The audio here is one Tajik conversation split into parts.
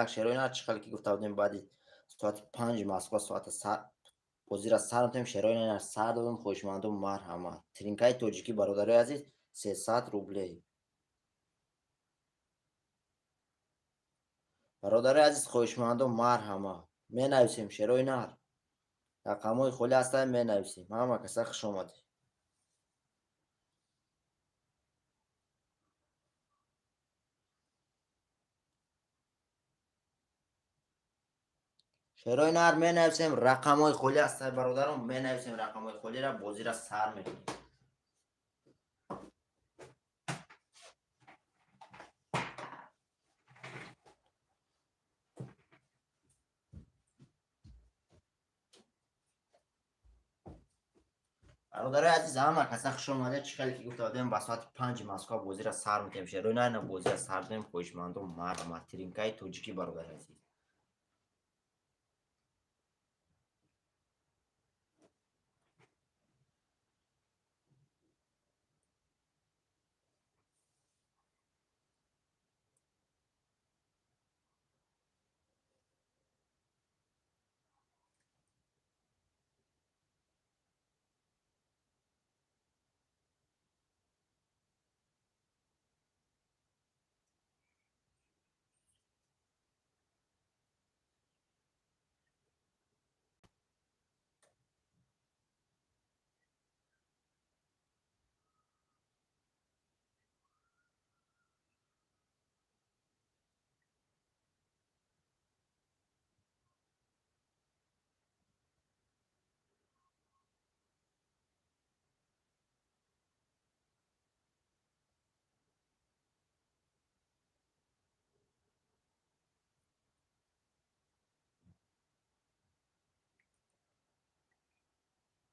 Як шерои нар, чӣ хеле ки гуфта будем, баъди соати 5 Москва соата бозира сар метем. Шерои нар сар додем, хоҳишмандум, марҳамат. Тринкаи тоҷикӣ, бародарои азиз, 300 рублей. Бародарои азиз, хоҳишмандум, марҳамат. Менависем, шерои нар. Рақамҳои холӣ ҳастанд, менависем. Ҳама каса хуш омадед. Шерои нар менависем, рақамҳои холӣ ҳастанд, бародарон, менависем рақамҳои холиро, бозиро сар мекунем. Бародарои азиз, ҳама каса хуш омадед. Чӣ хеле ки гуфта будем, ба соати 5 Москва бозиро сар метем. Шерои нар бозиро сар додем, хоҳишмандум, марҳамат. Тринкаи тоҷикӣ, бародари азиз.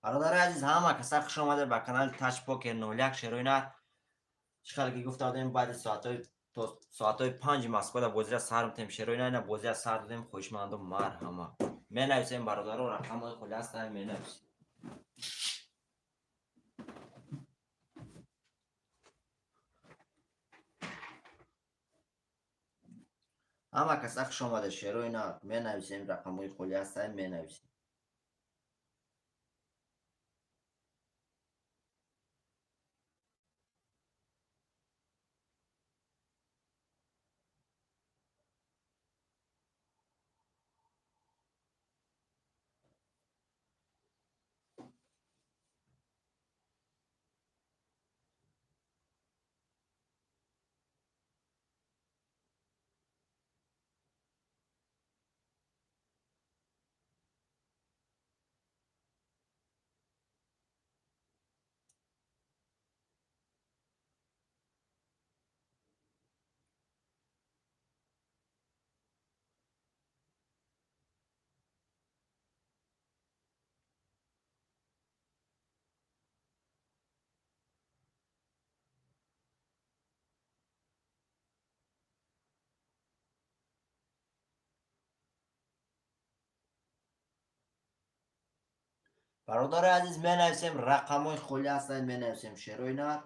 Бародари азиз, ҳама каса хуш омадед ба канали Тач Покер 01. Шерои нар, чӣ хеле ки гуфта будем, баъди соатҳои то соатҳои 5 Москвада бозиро сар метем. Шерои нар бозиро сар додем, хоҳишмандум, марҳамат. Менависем, бародаро, рақамҳои холӣ ҳастанд, менависем. Ҳама каса хуш омадед, шерои нар, менависем, рақамҳои холӣ ҳастанд, менависем. Бародари азиз, менависем, рақамҳои холӣ ҳастанд, менависем, шерои нар.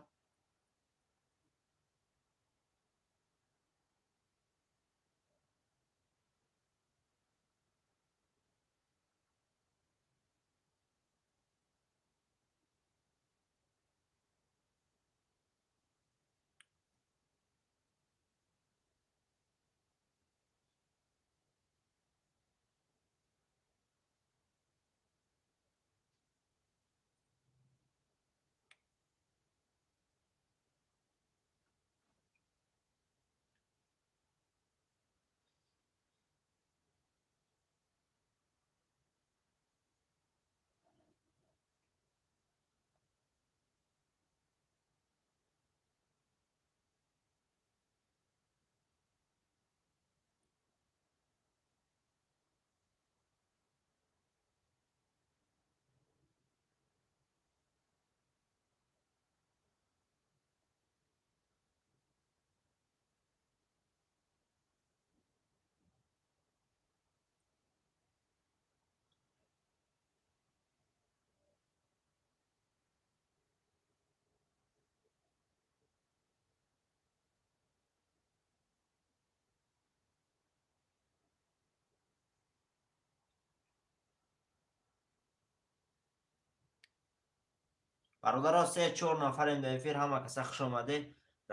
Бародаро, се чор нафарем дар эфир, ҳама каса хуш омадед.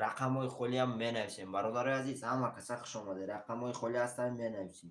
Рақамҳои холиам менависем. Бародарои азиз, ҳама каса хуш омадед. Рақамҳои холӣ ҳастанд, менависем.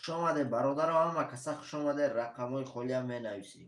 Хуш омадед, бародаро, ҳама каса хуш омадед. Рақамҳои холиам менависем.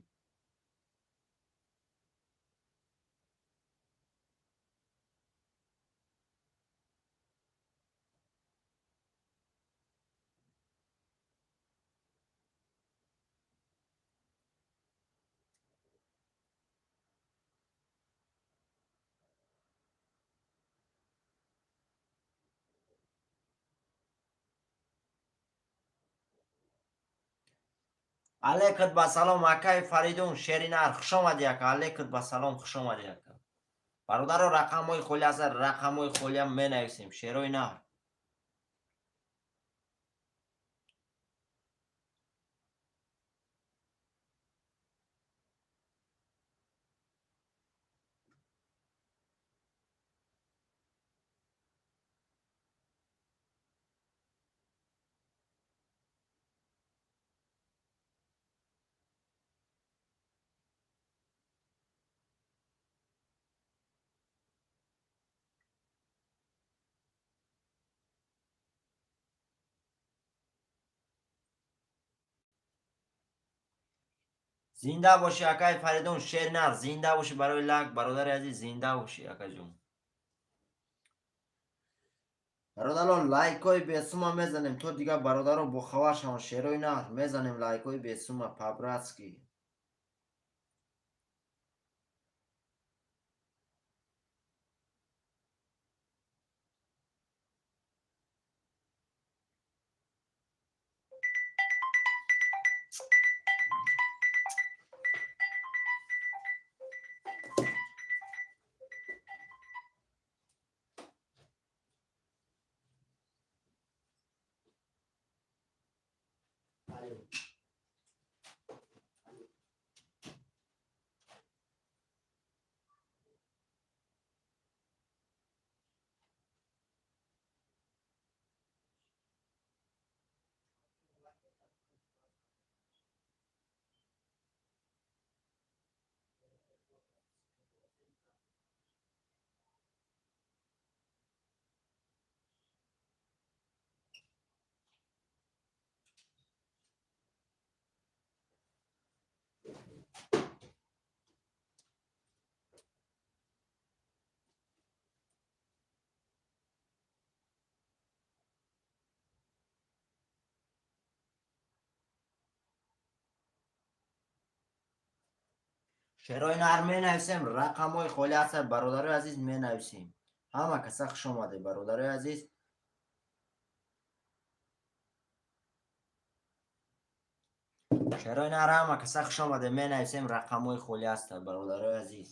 Алейкум ба салом, акаи Фаридун Шеринар, хуш омадӣ, ака. Алейкум ба салом, хуш омадӣ, ака. Бародаро, рақамҳои холӣ ҳастанд, рақамҳои холиам менависем, шерои нар. Зинда бошӣ, акаи Фаридун Шеринар, зинда бошӣ барои лайк, бародари азиз, зинда бошӣ, акаҷон. Бародарон, лайкҳои бесума мезанем, то дигар бародарон бохабар шаванд. Шерои нар мезанем лайкҳои бесума по-братски. Шерои нар менависем, рақамҳои холӣ ҳастанд, бародарои азиз, менависем. Ҳама каса хуш омадед, бародарои азиз. Шерои нар, ҳама каса хуш омадед, менависем, рақамҳои холӣ ҳастанд, бародарои азиз.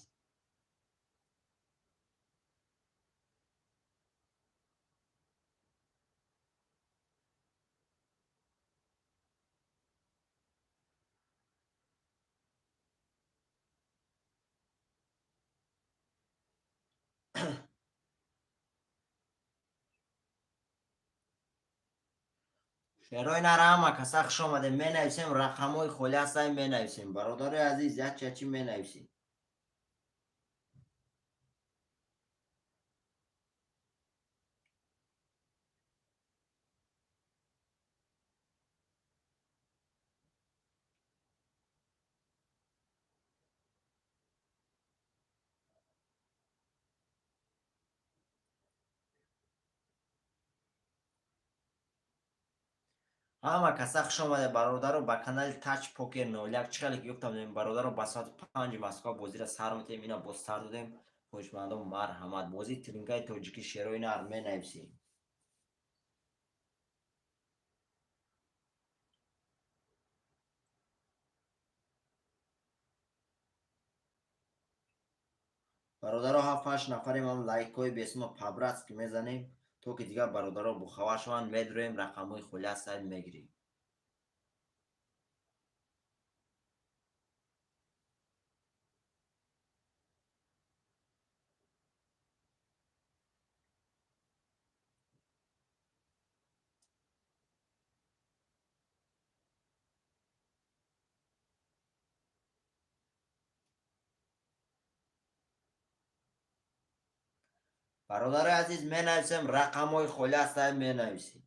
Шерои нар, ҳама каса хуш омадед, менависем, рақамҳои холӣ ҳастанд, менависем. Бародарои азиз, якчи якчи менависем. Ҳама каса хуш омаде, бародаро, ба канали Тач Покер 01. Чӣ хеле ки гуфтам, бародаро, ба соати 5 Москва бозиро сар метем. Ина боз сар додем. Хоҳишмандон, марҳамат. Бозии тринкаи тоҷикӣ, шерои нар, менависем. Бародаро, ҳафт ҳашт нафарем, ҳам лайкҳои бесума по-братски мезанем, то ки дигар бародаро бохабар шаванд. Медроем, рақамҳои холи ҳастанд, мегирем. Бародарои азиз, менависем, рақамҳои холи ҳастанд, менависем.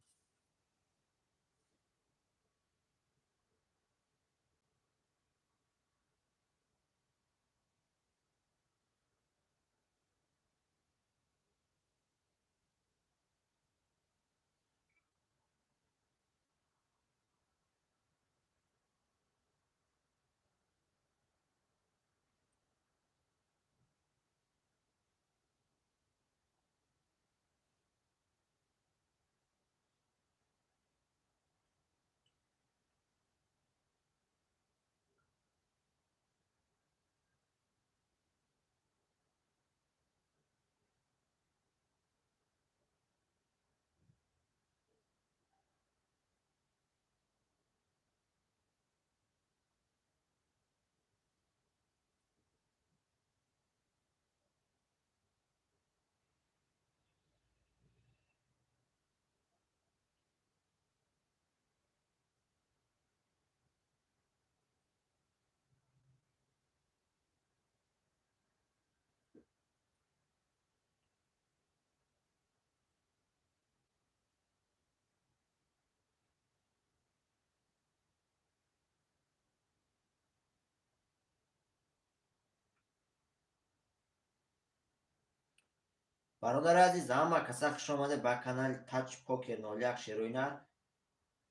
Бародари азиз, ҳама каса хуш омаде ба канали Тач Покер 01, шерои нар.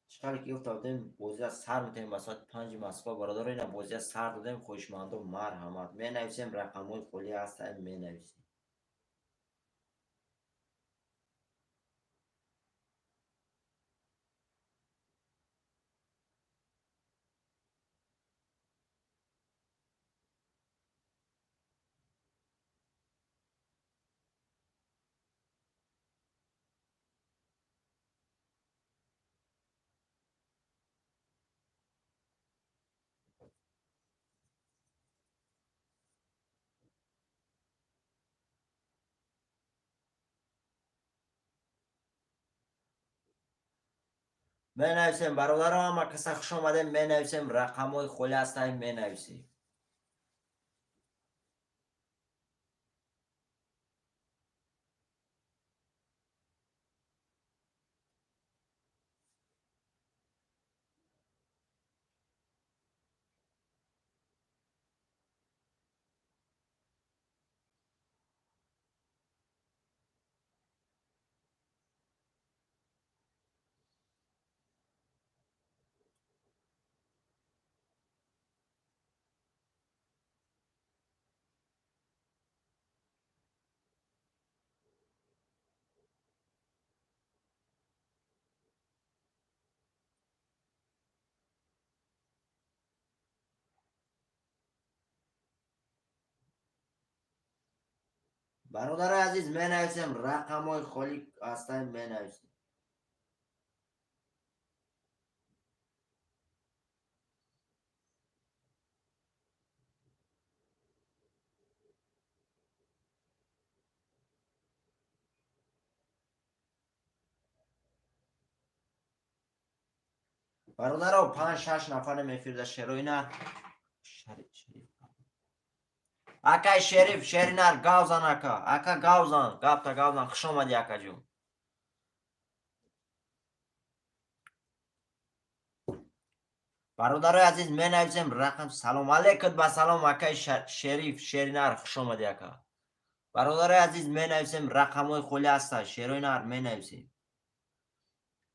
Чӣ хеле ки гуфта будем, бозиро сар метавем ба соати 5 Москва. Бародаро, ина бозиро сар додем. Хоҳишмандо, марҳамат, менависем, рақамҳои холӣ ҳастанд, менависем. Менависем, бародаро, ҳама каса хуш омадем. Менависем, рақамҳои холи ҳастанд, менависем. Бародарои азиз, менависем, рақамҳои холӣ ҳастанд, менависем. Бародаро, панҷ шаш нафарем эфирда. Шерои нар, акай Шериф, шери нар, гавзан, ака, ака, гавзан, гапта гавзан. Хуш омадӣ, акаҷон. Бародарои азиз, менависем рақам. Салом алейкум, ба салом, акаи Шериф, шери нар, хуш омадӣ, ака. Бародарои азиз, менависем, рақамҳои холи ҳастанд. Шерои нар, менависем.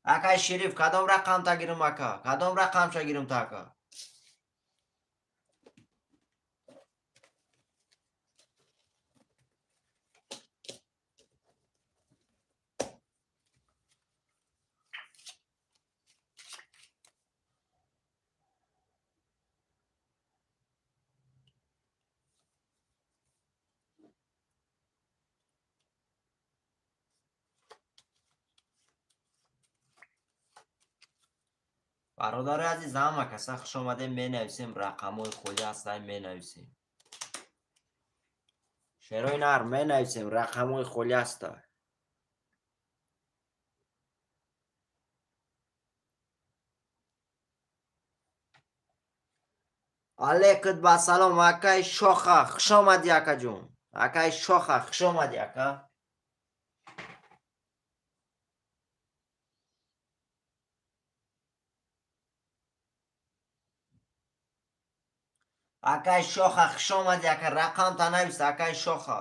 Акай Шериф, кадом рақамта гирим, ака? Кадом рақамша гирим та, ака? Бародари азиз, ҳама каса хуш омадем. Менависем, рақамҳои холӣ ҳастанд, менависем. Шерои нар, менависем, рақамҳои холӣ ҳастанд. Алейкум ба салом, акаи Шоха, хуш омадӣ, акаҷон. Акаи Шоха, хуш омадӣ, ака. Акаи Шоха, хуш омадӣ, ака. Рақамта навис, акаи Шоха.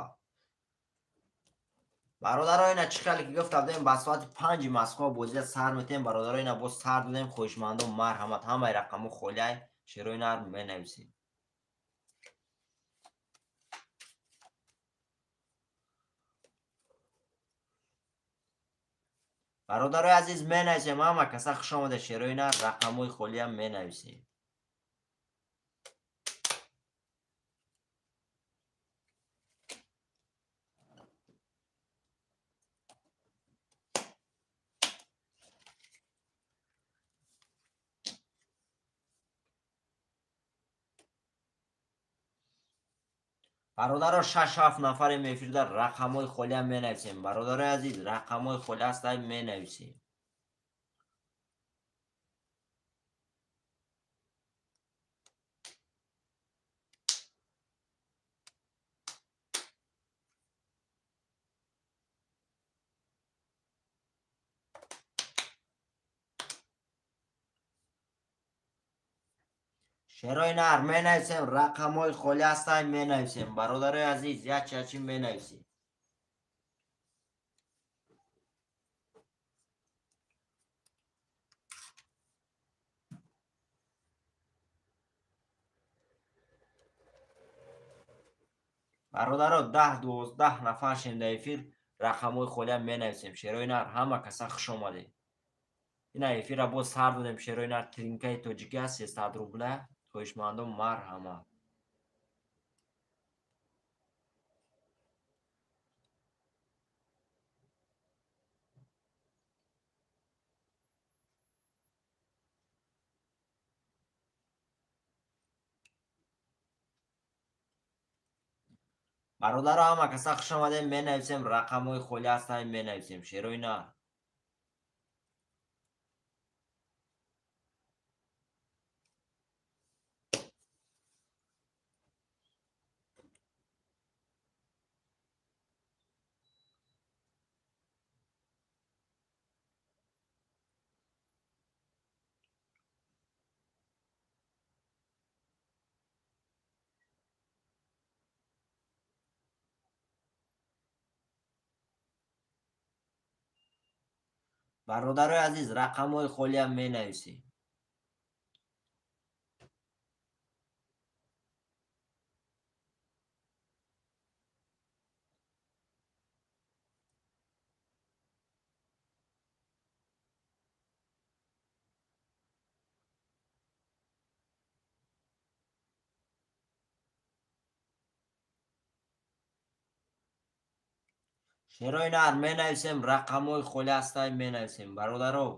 Бародаро, ина чӣ хеле ки гуфта будем, ба соати 5-и Москва бозия сар метем. Бародаро, ина боз сар додем. Хоҳишмандон, марҳамат, ҳамаи рақамҳо холиай. Шерои нар, менависем. Бародарои азиз, менависем. Ҳама каса хуш омада. Шерои нар, рақамҳои холиам менависем. Бародаро, шаш ҳафт нафарем эфирда, рақамҳои холиам менависем. Бародарои азиз, рақамҳои холи ҳастанд, менависем. Шерои нар, менависем, рақамҳои холӣ ҳастанд, менависем. Бародарои азиз, ячи ячи менависем. Бародаро, 10-12 нафар шем дар эфир, рақамҳои холиам менависем. Шерои нар, ҳама каса хуш омадед. Ина эфира боз сар додем. Шерои нар, тринкаи тоҷикӣ аст, 300 рубля. Хоҳишмандон, марҳамат. Бародаро, ҳама каса хуш омадем. Менависем, рақамҳои холӣ ҳастанд, менависем. Шерои нар. Бародарои азиз, рақамҳои холиам менависем. Шерои нар, менависем, рақамҳои холӣ ҳастанд, менависем, бародаро.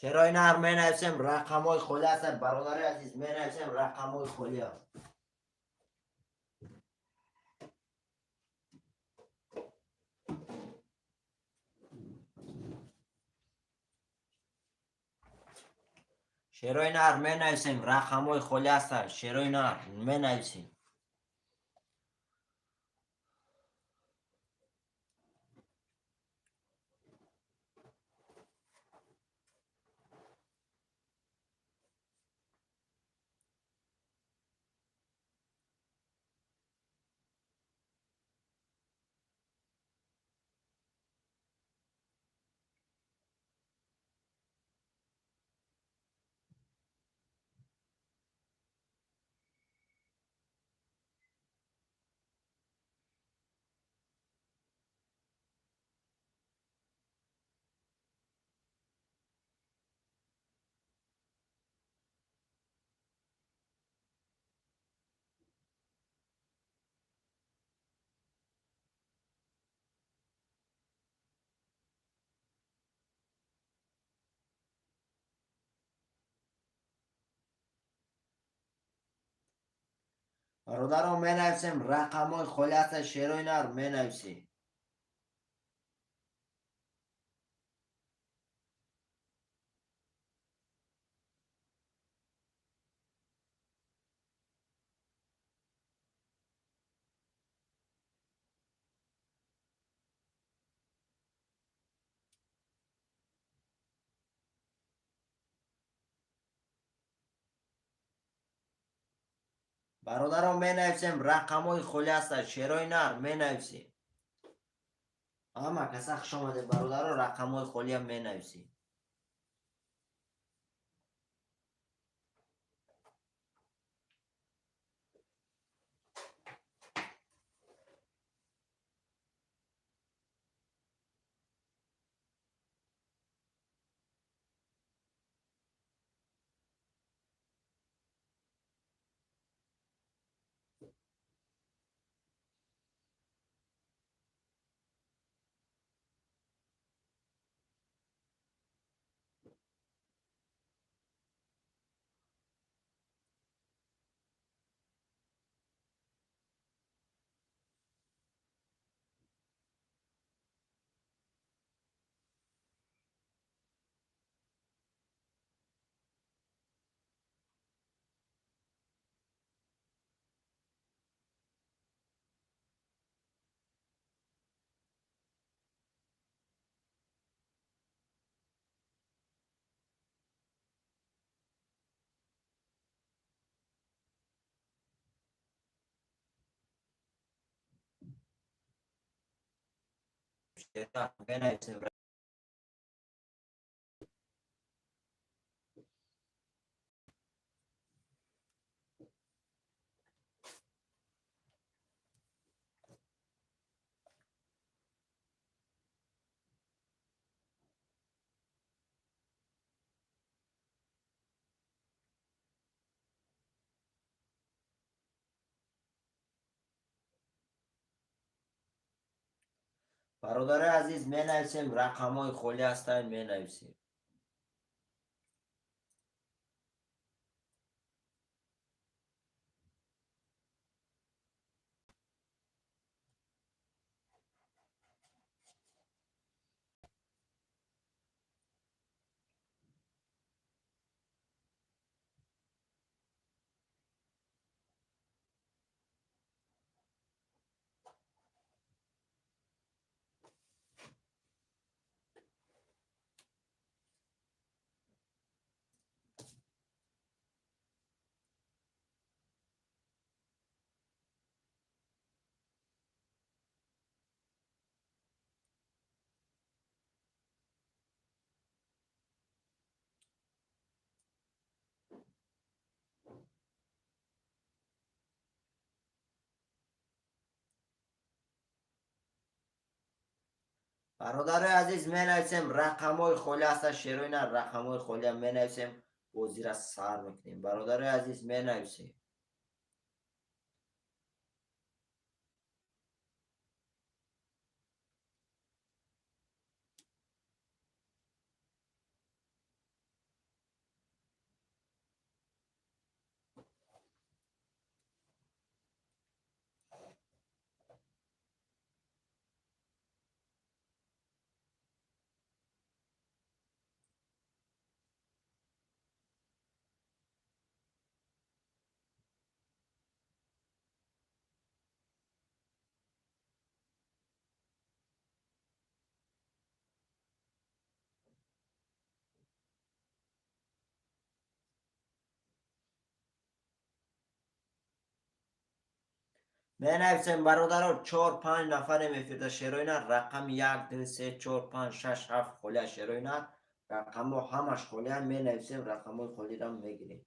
Шерои нар менависем, рақамҳои холӣ ҳастанд, бародари азиз, менависем рақамҳои холиа. Шерои нар менависем, рақамҳои холӣ ҳастанд, шерои нар менависем. Бародарон, менависем, рақамҳои холӣ ҳастанд, шерои нар менависем. Бародарон, менависем, рақамҳои холӣ ҳастанд, шерои нар менависем. Ҳама каса хуш омадед, бародарон, рақамҳои холиам менависем. Менависем. Бародари азиз, менависем, рақамҳои холӣ ҳастанд, менависем. Бародари азиз, менависем, рақамҳои холӣ ҳастанд, шерои нар, рақамҳои холиам менависем, бозира сар мекунем. Бародари азиз, менависем. Менависем, бародаро, чор панҷ нафарем эфирда. Шерои нар, рақами як, ду, се, чор, панҷ, шаш, ҳафт холия. Шерои нар, рақамҳо ҳамаш холия. Менависем, рақамҳои холиро мегирем.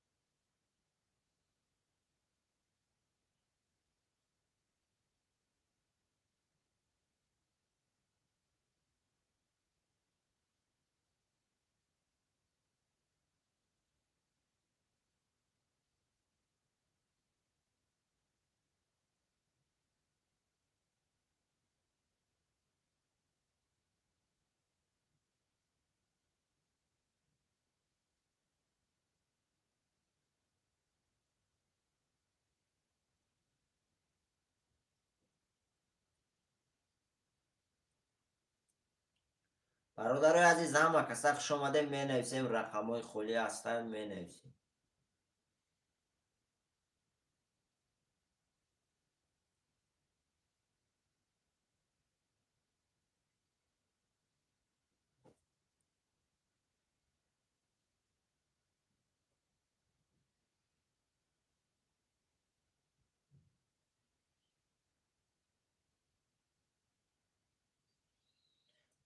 Бародарои азиз, ҳама каса хуш омадем. Менависем, рақамҳои холӣ ҳастанд, менависем.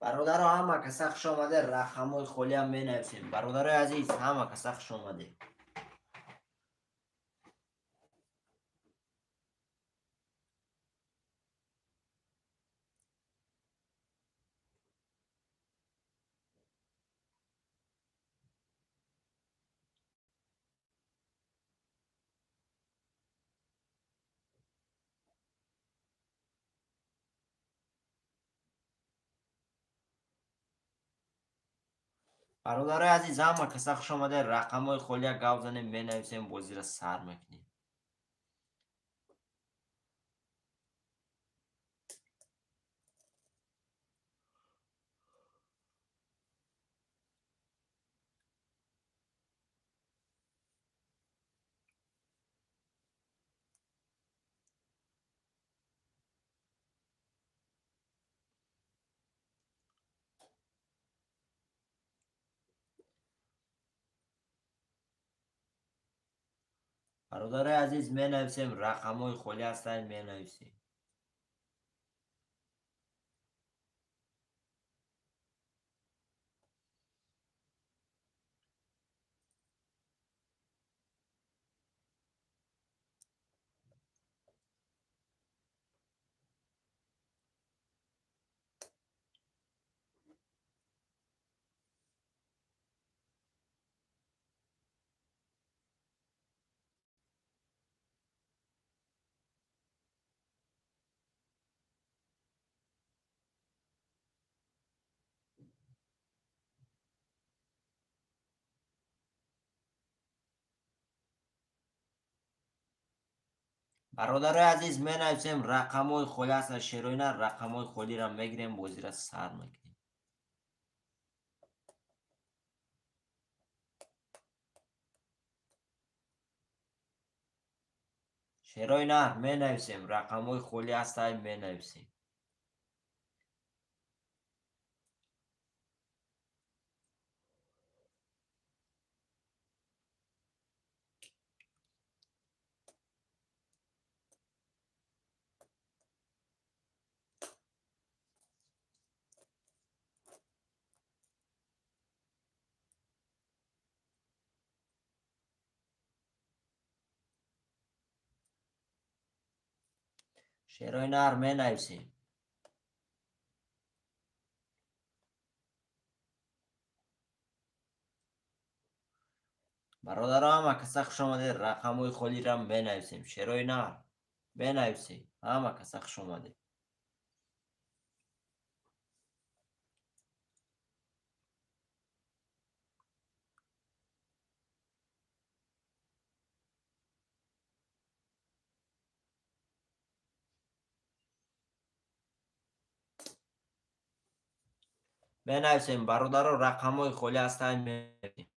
Бародаро, ҳама каса хуш омаде. Рақамҳои холиам менависем. Бародарои азиз, ҳама каса хуш омаде. Бародарои азиз, ҳама каса хуш омаде. Рақамҳои холия гап занем, менависем, бозиро сар мекунем. Бародарои азиз, менависем, рақамҳои холӣ ҳастанд, менависем. Бародарои азиз, менависем, рақамҳои холӣ ҳастанд. Шерои нар, рақамҳои холиро мегирем, бозиро сар мекунем. Шерои нар, менависем, рақамҳои холӣ ҳастанд, менависем. Шерои нар, менависем. Бародаро, ҳама каса хуш омадед. Рақамҳои холиро менависем. Шерои нар, менависем. Ҳама каса хуш омадед. Менависем, бародаро, рақамҳои холӣ ҳастанд, менависем.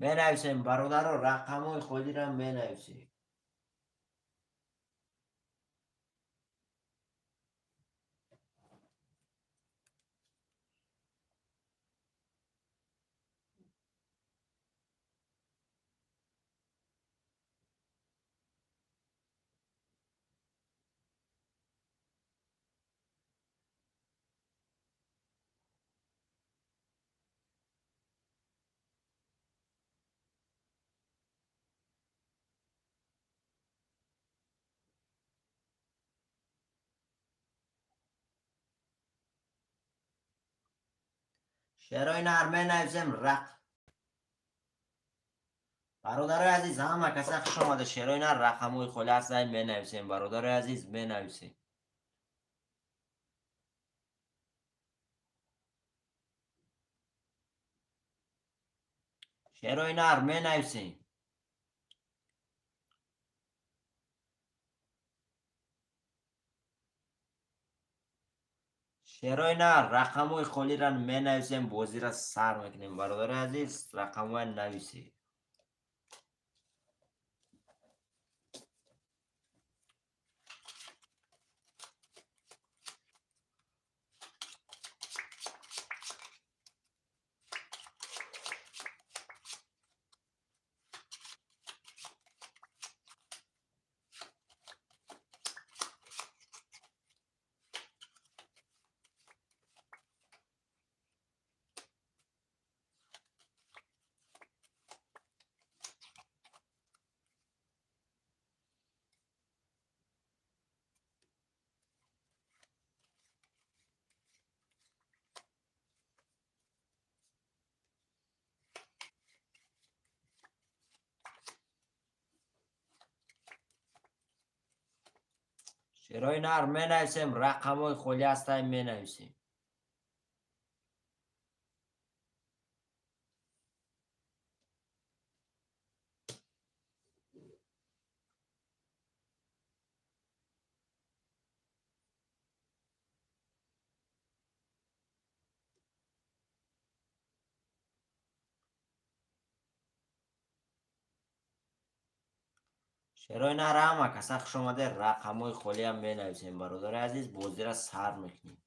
Менависем, бародаро, рақамҳои холиро менависем. Шерои нар менависем рақ. Бародарои азиз, ҳама каса хуш омада. Шерои нар рақамҳои холи ҳастанд, менависем. Бародарои азиз, менависем. Шерои нар менависем. Шерои нар рақамҳои холиро менависем, бозиро сар мекунем. Бародарои азиз, рақамҳоя нависед. Шерои нар менависем, рақамҳои холи ҳастанд, менависем. Шерои нар ҳама каса хуш омада, рақамҳои холиам менависем. Бародари азиз, бозиро сар мекунем.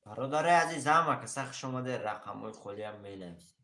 Бародари азиз, ҳама каса хуш омада, рақамҳои холиам менависем.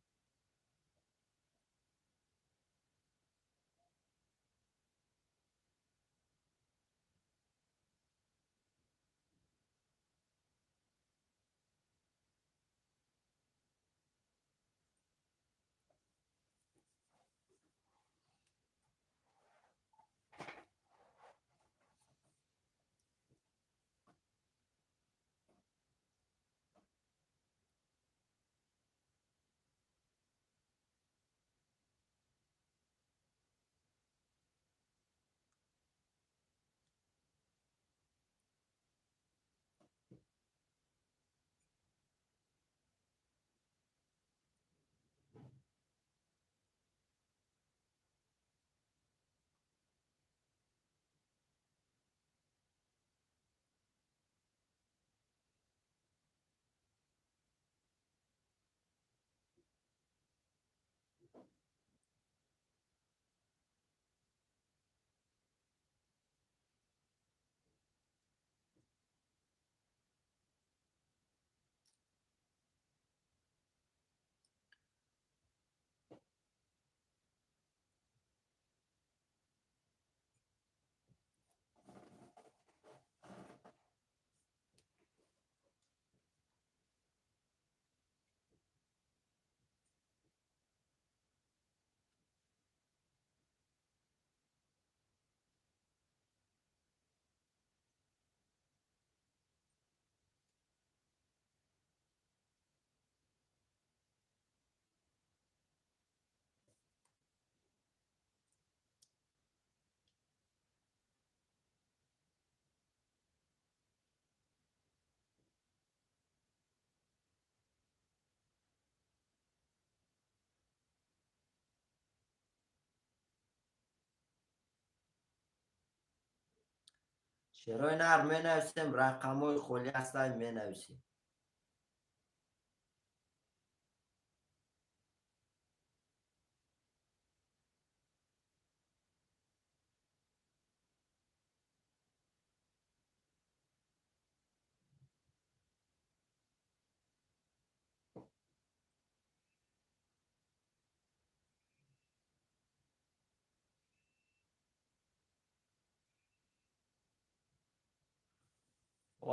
Шерои нар, менависем, рақамҳои холӣ ҳастанд, менависем.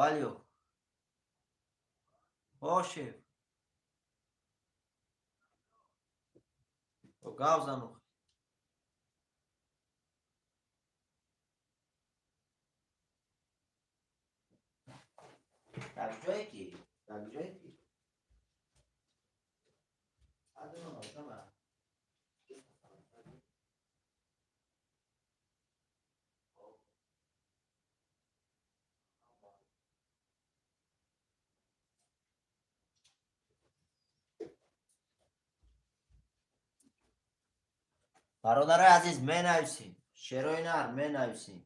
Алё, о шеф, гав зану. Дар ҷое ки, дар ҷое ки. Бародарои азиз, менависем. Шерои нар, менависем.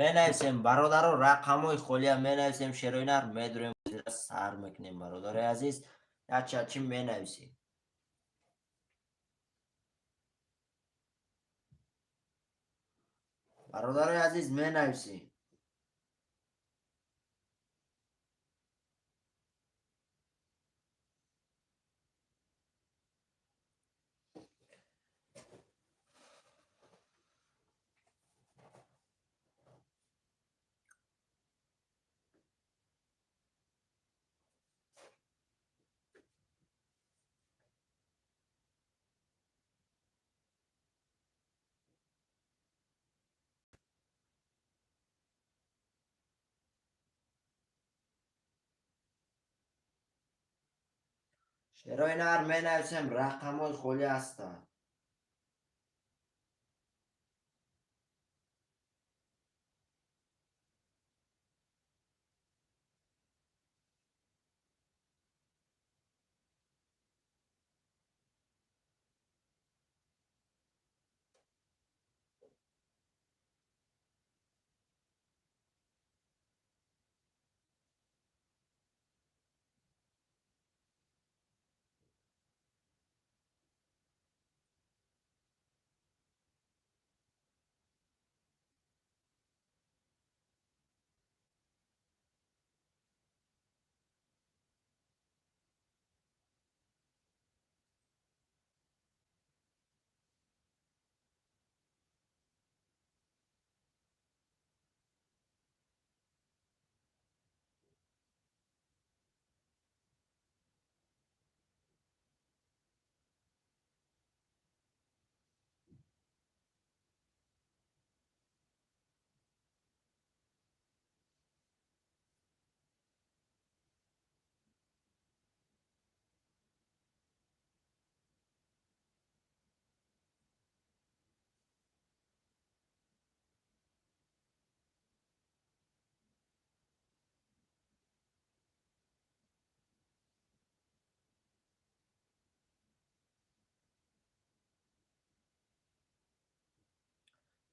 Менависем, бародаро, рақамҳои холия менависем. Шерои нар, медурем, сар мекунем. Бародарои азиз, ячачи менависем. Бародарои азиз, менависем. Шерои нар, менависем, рақамҳои холӣ ҳастанд.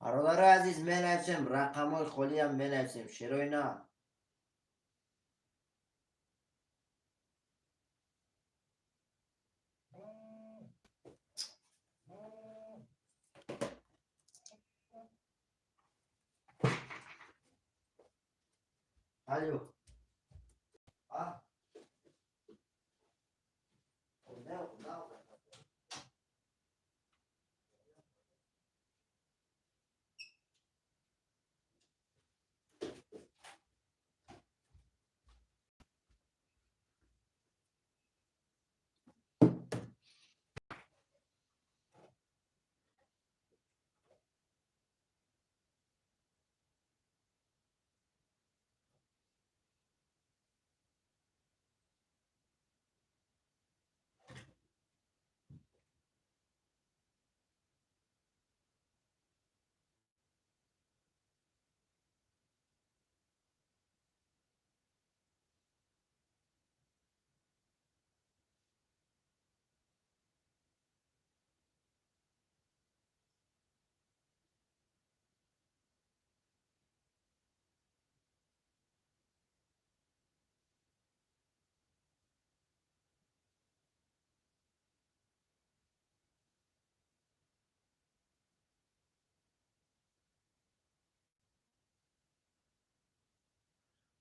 Бародарои азиз, менависем, рақамҳои холиам менависем. Шерои нар. Алё, а.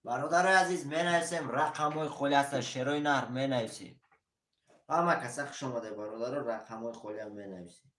Бародарои азиз, менависем, рақамҳои холӣ ҳастанд, шерои нар менависем. Ҳама каса хуш омаде, бародаро, рақамҳои холиам менависем.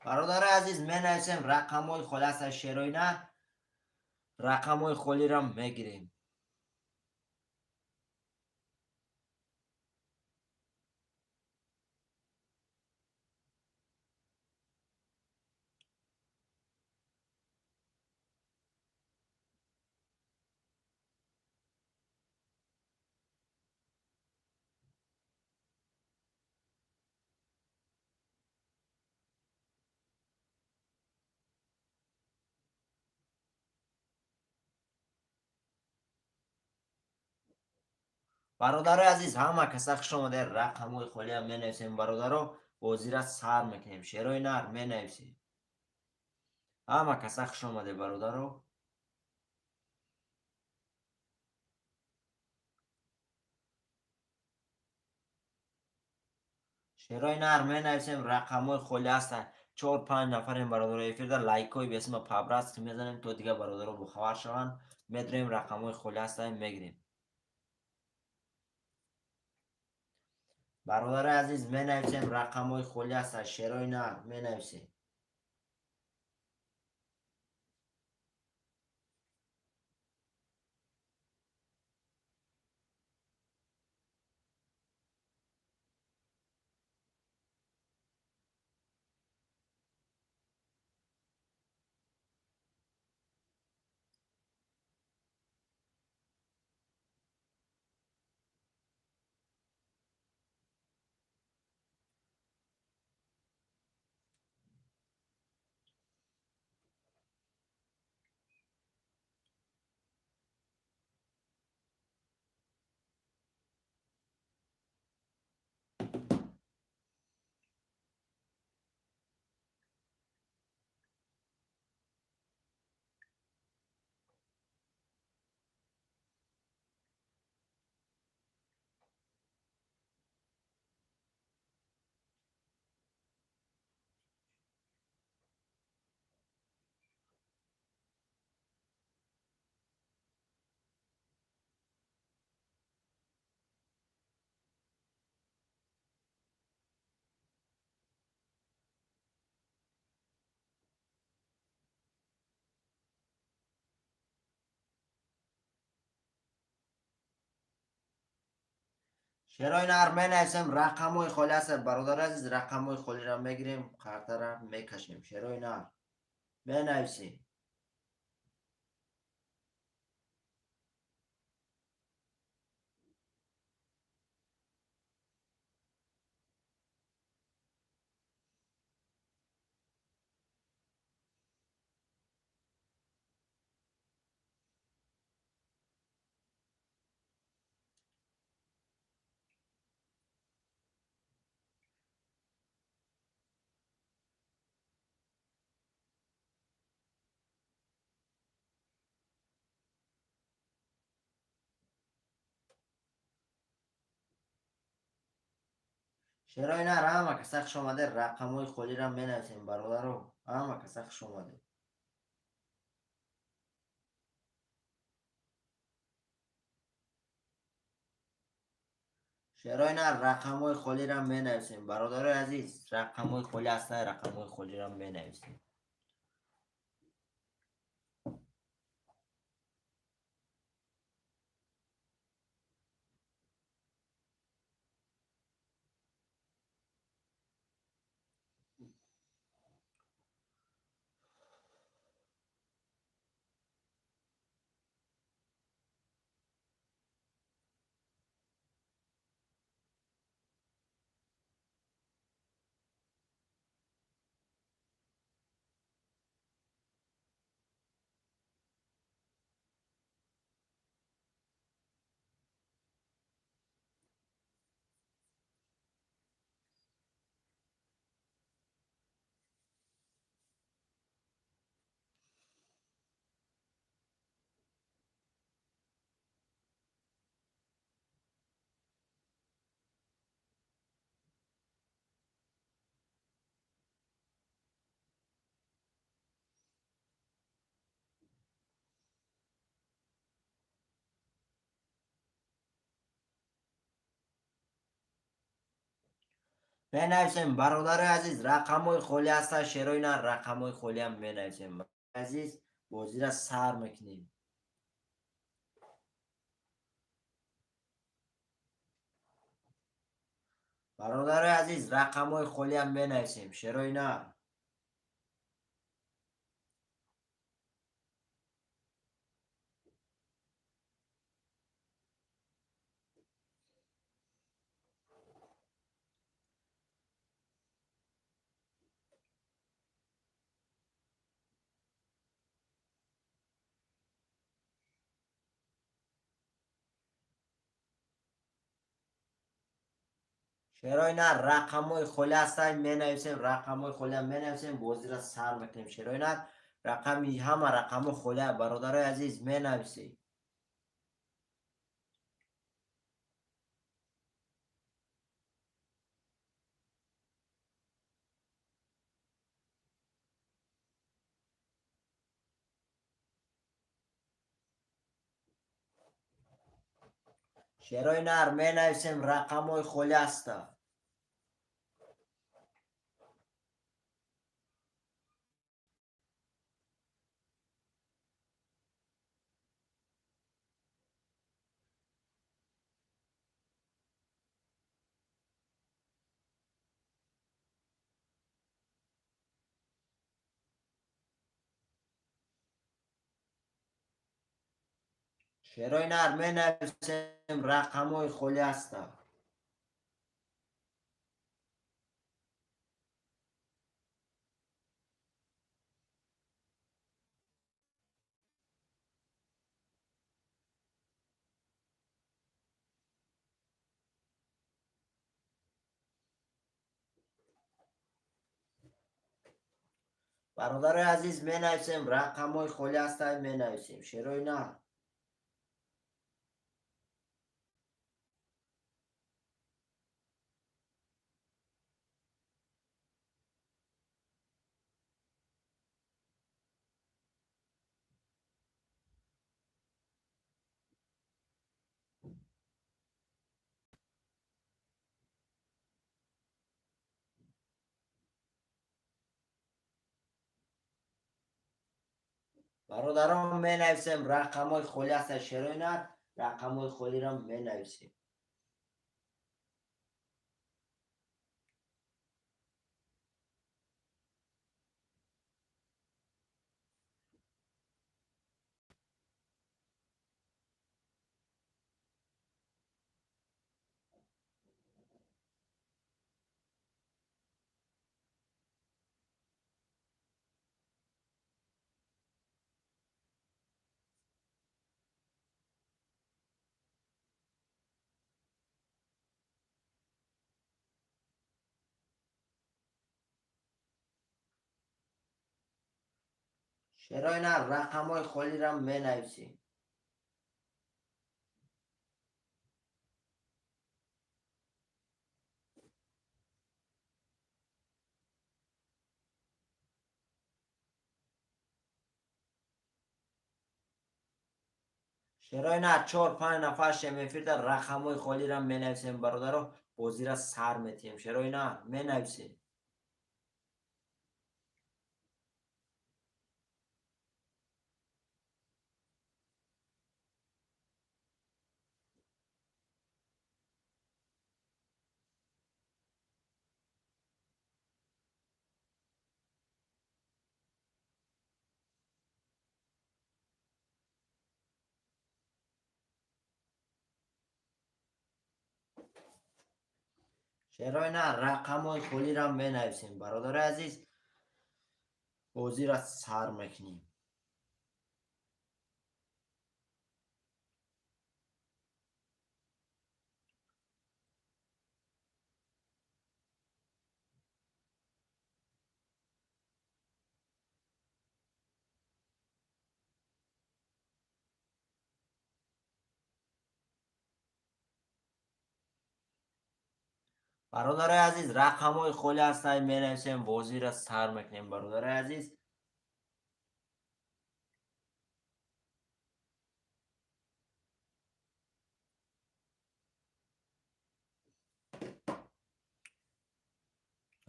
Бародарои азиз, менависем, рақамҳои холӣ ҳастанд, шерои нар, рақамҳои холиро мегирем. Бародарои азиз, ҳама каса хуш омаде, рақамҳои холиам менависем, бародаро, бозира сар мекунем, шерои нар менависем. Ҳама каса хуш омаде, бародаро. Шерои нар менависем, рақамҳои холӣ ҳастанд. 4-5 нафарем, бародаро, эфирда лайкҳои бесима по-братски мезанем, то дигар бародаро бохабар шаванд. Медроем, рақамҳои холӣ ҳастанд, мегирем. Бародарои азиз, менависем, рақамҳои холӣ ҳастанд, шерои нар менависем. Шерои нар менависем, рақамҳои холӣ ҳастанд, бародари азиз, рақамҳои холиро мегирем, картара мекашем. Шерои нар менависем. Шерои нар, ҳама каса хуш омаде, рақамҳои холиро менависем, бародаро, ҳама каса хуш омаде. Шерои нар, рақамҳои холиро менависем. Бародарои азиз, рақамҳои холӣ ҳастанд, рақамҳои холиро менависем. Менависем, бародарои азиз, рақамҳои холӣ ҳастанд, шерои нар, рақамҳои холиам менависем. Азиз, бозиро сар мекунем. Бародарои азиз, рақамҳои холиам менависем, шерои нар. Шерои нар, рақамҳои холӣ ҳастанд, менависем, рақамҳои холиам менависем, бозиро сар мекунем. Шерои нар, рақами ҳама рақамҳо холия, бародарои азиз, менависем. Шерои нар, менависем, рақамҳои холӣ ҳастанд. Шерои нар, менависем, рақамҳои холӣ ҳастанд. Бародарои азиз, менависем, рақамҳои холӣ ҳастанд, менависем. Шерои нар. Бародарон, менависем, рақамҳои холӣ ҳастанд, шерои нар, рақамҳои холиро менависем. Шерои нар, рақамҳои холиро менависем. Шерои нар, 4-5 нафар шем эфирда, рақамҳои холиро менависем, бародаро, бозиро сар метиҳем. Шерои нар, менависем. Шерои нар, рақамҳои холиро менависем, бародари азиз, бозиро сар мекунем. Бародари азиз, рақамҳои холӣ ҳастанд, менависем, бозиро сар мекунем, бародари азиз.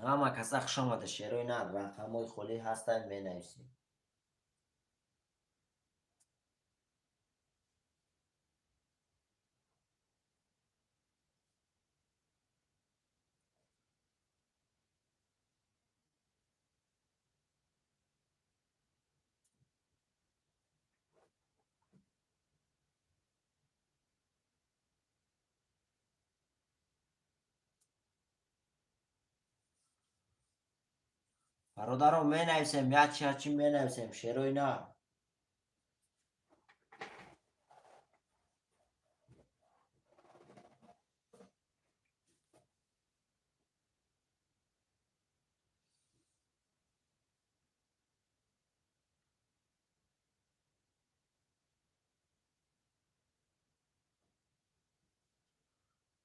Ҳама каса хуш омада, шерои нар, рақамҳои холӣ ҳастанд, менависем. Бародаро, менависем, ячи ячи менависем, шерои нар.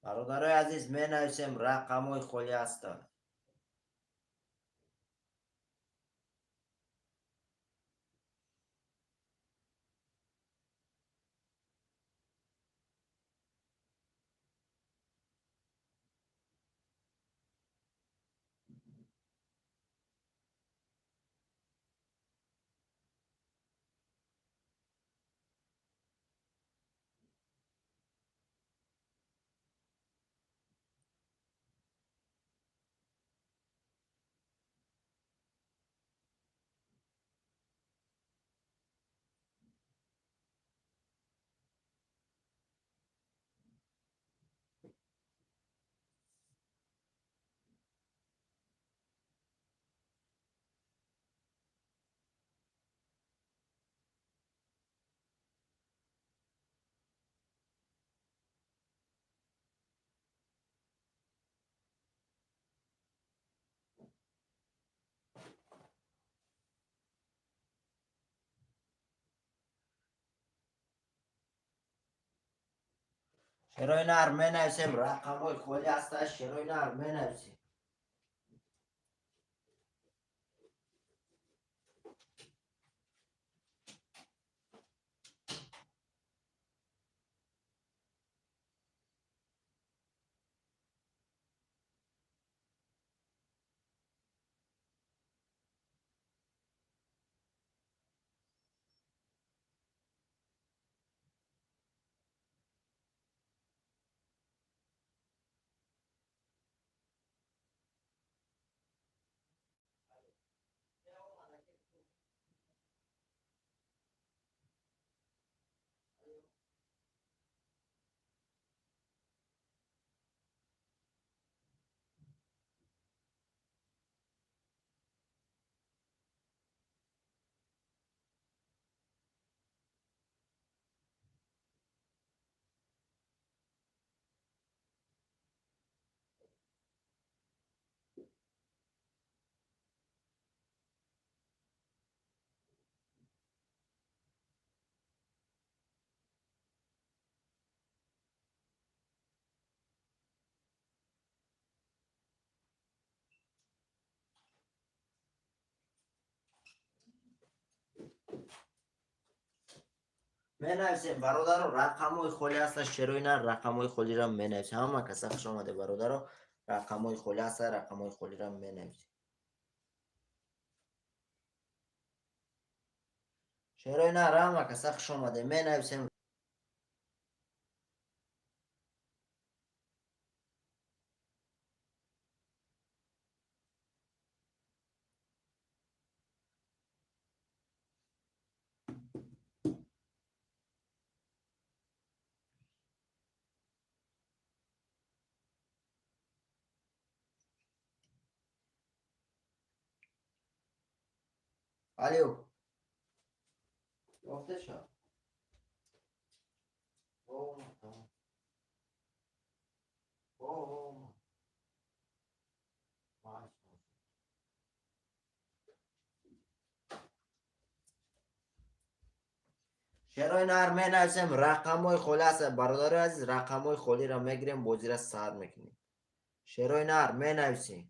Бародарои азиз, менависем, рақамҳои холӣ ҳастанд. Шерои нар, менависем, рақамҳои холӣ ҳастанд, шерои нар, менависем. Менависем, бародаро, рақамҳои холӣ ҳаста, шерои нар, рақамҳои холиро менависем. Ҳама каса хуш омаде, бародаро, рақамҳои холӣ ҳаста, рақамҳои холиро менависем. Шерои нар, ҳама каса хуш омаде, менависем. Алло. Ёфта шав. Шерои нар, менависем, рақамҳои холӣ ҳаст, бародари азиз, рақамҳои холиро мегирем, бозиро сар мекунем. Шерои нар, менависем.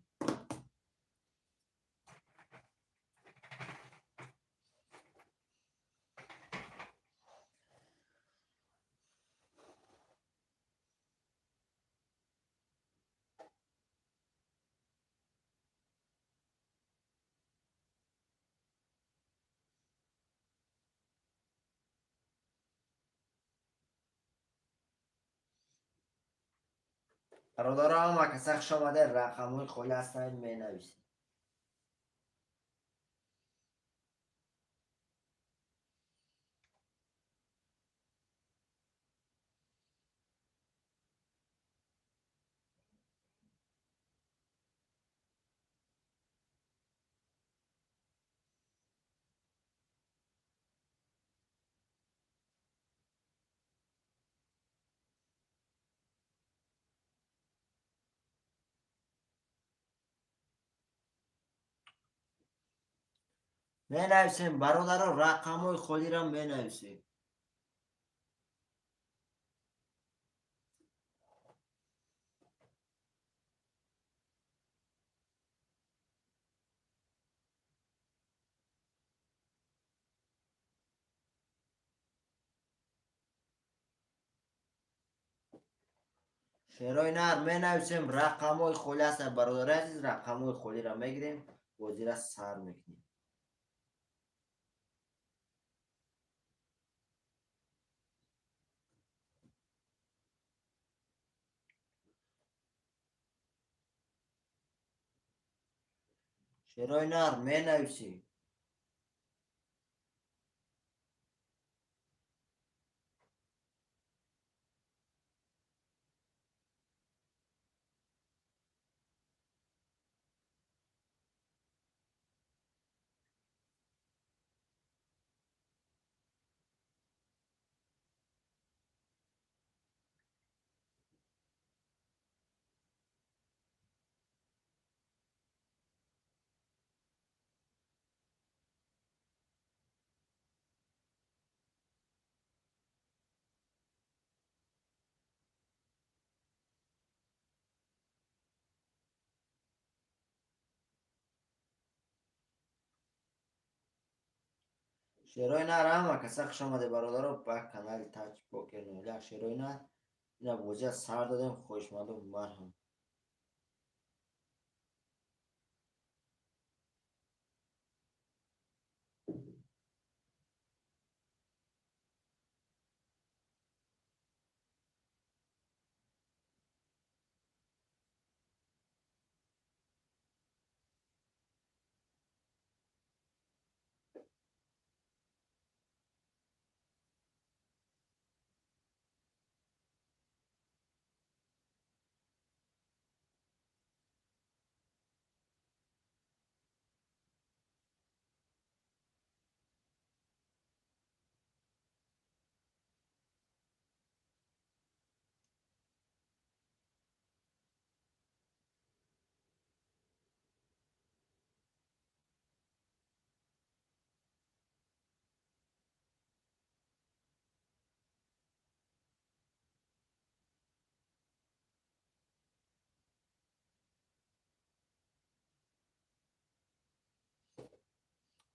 Бародаро, ҳама каса хуш омаде, рақамҳои холӣ ҳастанд, менависем. Менависем, бародаро, рақамҳои холиро менависем. Шерои нар, менависем, рақамҳои холӣ ҳастанд, бародари азиз, рақамҳои холиро мегирем, бозиро сар мекунем. Шерои нар, менависем. Шерои нар, ҳама каса хуш омаде, бародаро, ба канали Таҷ Покер 01. Шерои нар, ина бозиа сар додем, хоҳишмандо, марҳам.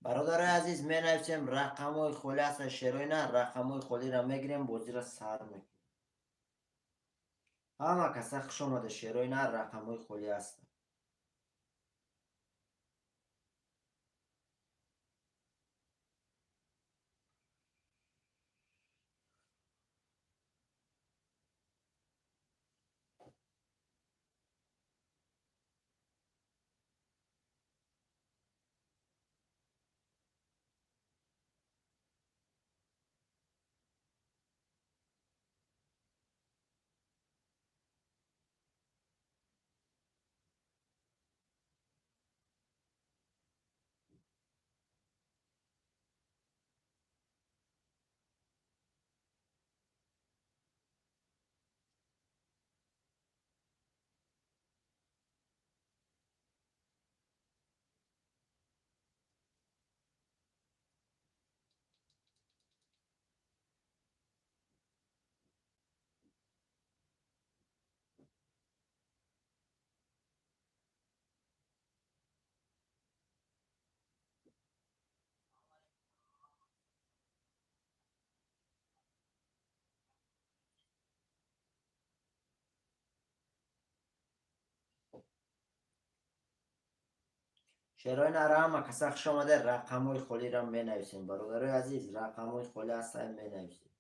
Бародарои азиз, менависем, рақамҳои холӣ ҳастанд, шерои нар, рақамҳои холиро мегирем, бозиро сар мекунем. Ҳама каса хуш омада, шерои нар, рақамҳои холӣ ҳастанд. Шерои нар, ҳама каса хуш омада, рақамҳои холиро менависем. Бародарои азиз, рақамҳои холӣ ҳастанд, менависем.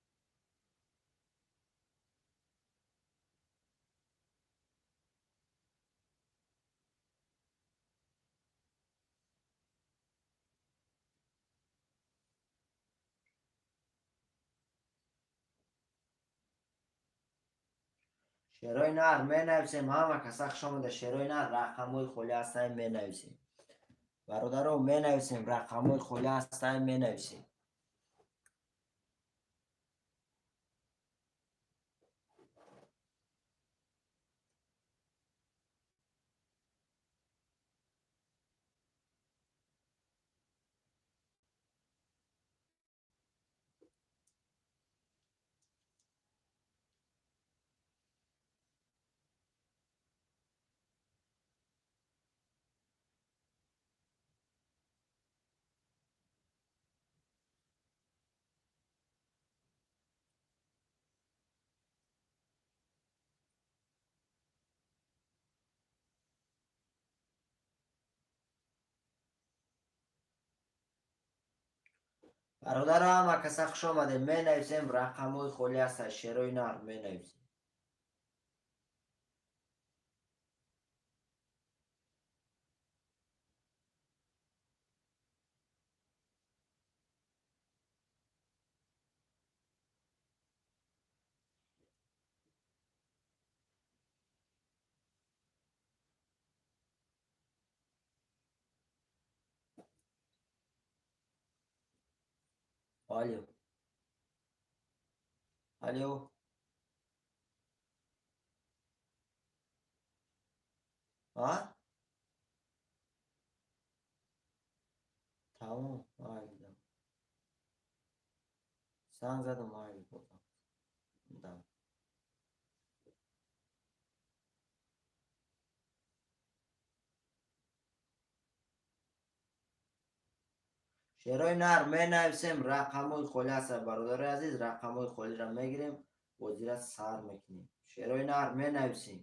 Шерои нар, менависем, ҳама каса хуш омада, шерои нар, рақамҳои холӣ ҳастанд, менависем. Бародаро, менависем, рақамҳои холӣ ҳастанд, менависем. Бародаро, ҳама каса хуш омадем, менависем, рақамҳои холӣ ҳастанд, шерои нар, менависем. Алло. Алло. А? Тамом, майли. Занг задам, майли бодам. Да. Шерои нар, менависем, рақамҳои холӣ ҳастанд, бародарои азиз, рақамҳои холиро мегирем, бозиро сар мекунем. Шерои нар, менависем.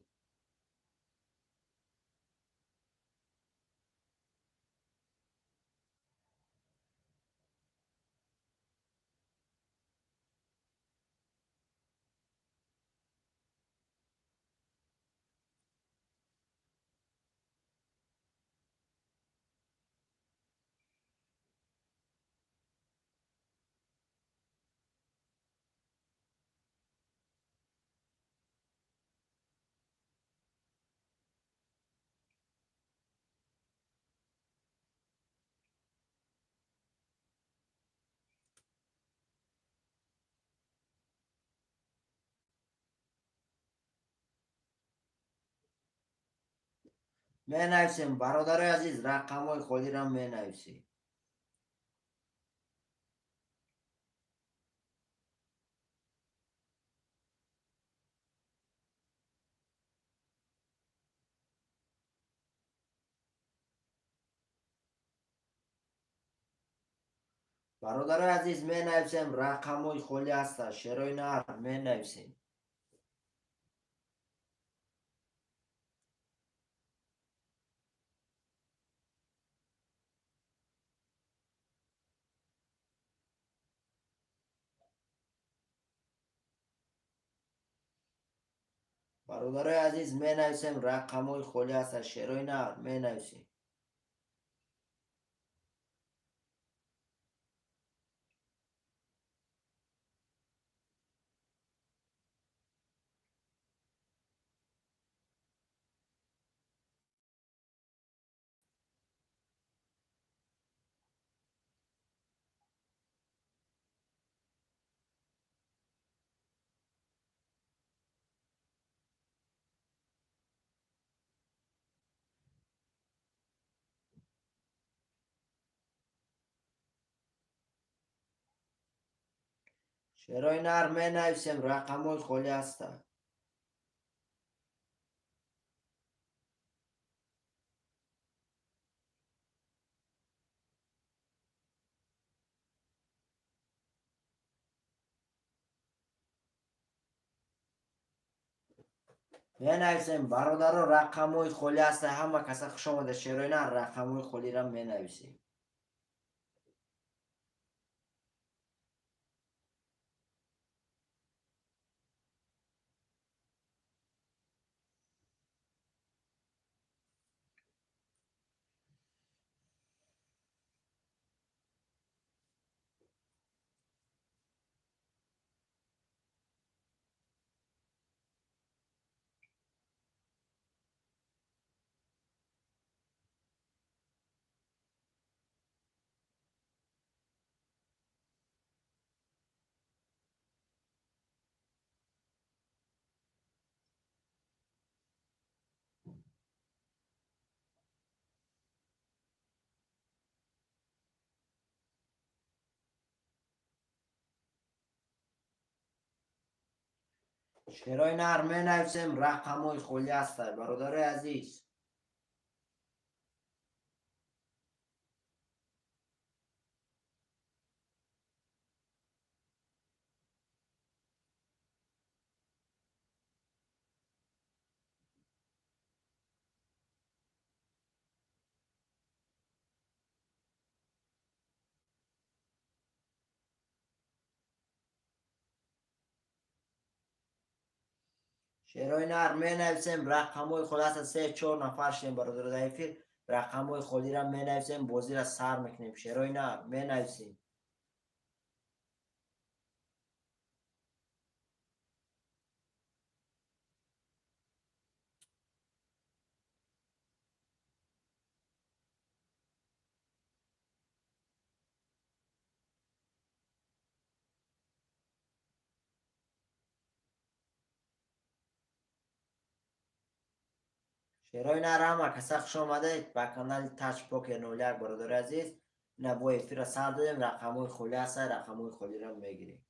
Менависем, бародарои азиз, рақамҳои холиро менависем. Бародарои азиз, менависем, рақамҳои холӣ ҳастанд. Шерои нар, менависем. Бародарои азиз, менависем, рақамҳои холӣ ҳастанд. Шерои нар, менависем. Шерои нар, менависем, рақамҳои холӣ ҳастанд. Менависем, бародаро, рақамҳои холӣ ҳастанд. Ҳама каса хуш омада. Шерои нар, рақамҳои холиро менависем. Шерои нар, менависем, рақамҳои холӣ ҳастанд, бародарои азиз. Шерои нар, менависем, рақамҳои холӣ ҳастанд. Се чор нафар шудем, бародаро, дар эфир. Рақамҳои холиро менависем, бозиро сар мекунем. Шерои нар, менависем. Шерои нар, ҳама каса хуш омадед ба канали Тач Покер 01. Бародари азиз, ина бо эфирро сар додем. Рақамҳои холӣ ҳастанд, рақамҳои холиро мегирем.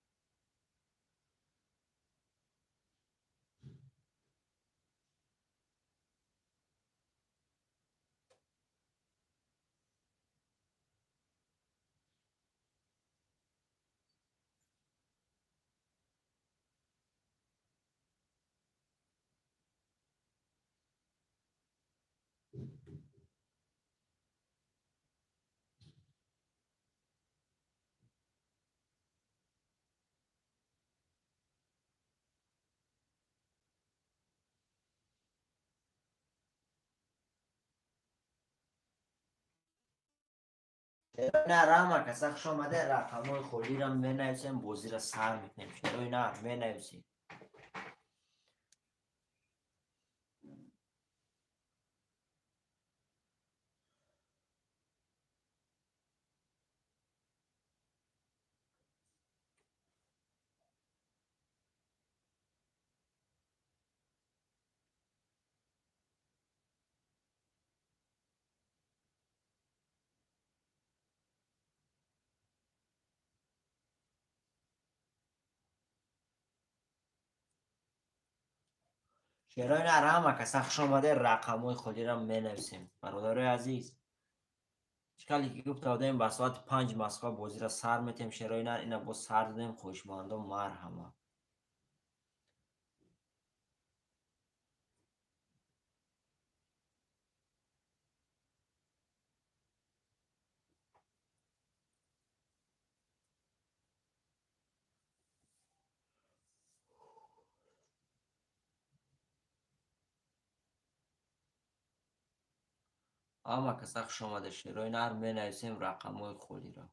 Шерои нар, ҳама каса хуш омада. Рақамҳои холиро менависем, бозиро сар мекунем. Шерои нар, менависем. Шерои нар, ҳама каса хуш омада. Рақамҳои холиро менависем, бародарои азиз. Чӣ ки гуфта будем, ба соати 5 Москва бозиро сар метем, шерои нар. Ина боз сар додем, хоҳишмандон, марҳамат. Ҳама каса хуш омада, шерои нар. Менависем рақамҳои холиро.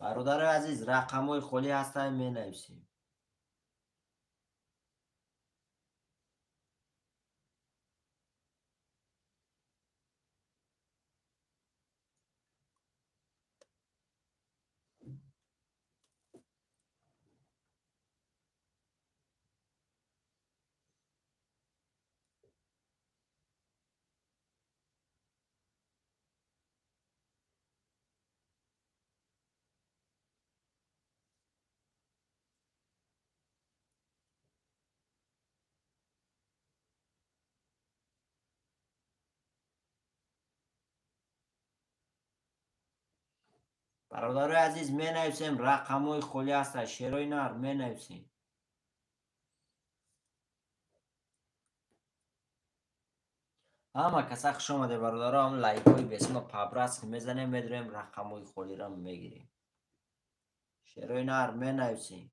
Бародарои азиз, рақамҳои холӣ ҳастанд, менависем. Бародарои азиз, менависем, рақамҳои холӣ ҳастанд, шерои нар, менависем. Ҳама каса хуш омаде, бародаро. Ҳам лайкҳои бесима по-братски мезанем, медурем, рақамҳои холиро мегирем. Шерои нар, менависем.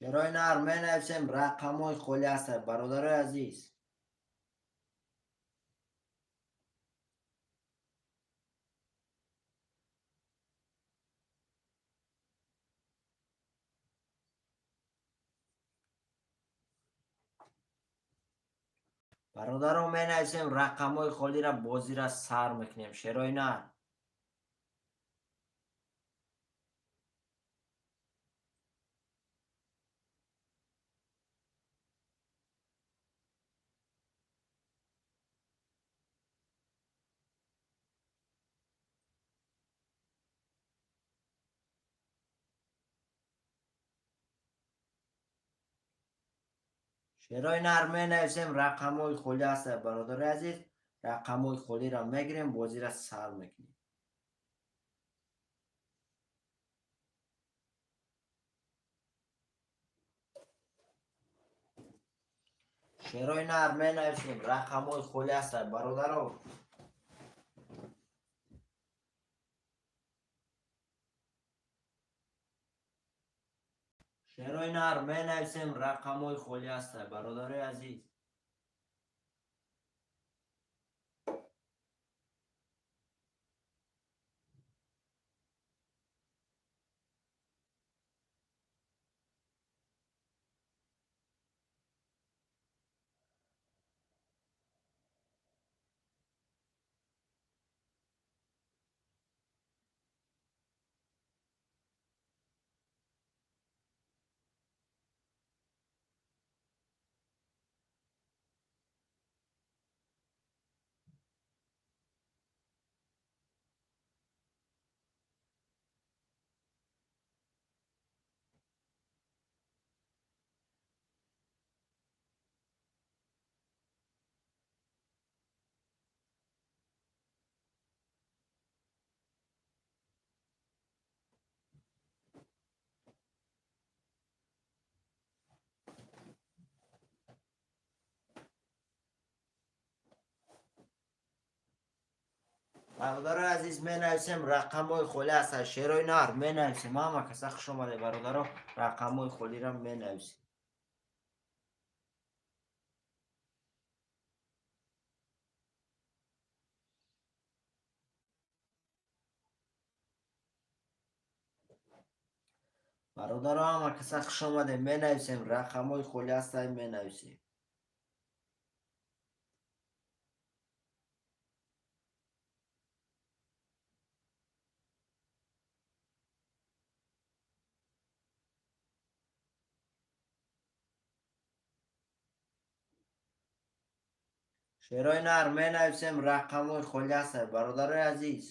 Шерои нар, менависем, рақамҳои холӣ ҳастанд, бародарои азиз. Бародарон, менависем рақамҳои холиро, бозиро сар мекунем, шерои нар. Шерои нар, менависем, рақамҳои холӣ ҳастанд, бародари азиз. Рақамҳои холиро мегирем, бозиро сар мекунем. Шерои нар, менависем, рақамҳои холӣ ҳастанд, бародаро. Шерои нар, менависем, рақамҳои холӣ ҳастанд, бародарои азиз. Бародарои азиз, менависем, рақамҳои холӣ ҳастанд. Шерои нар менависем. Ҳама каса хуш омадед, бародаро, рақамҳои холиро менависем. Бародаро, ҳама каса хуш омадед, менависем, рақамҳои холӣ ҳастанд, менависем. Шерои нар менависем, рақамҳои холӣ ҳастанд, бародарои азиз.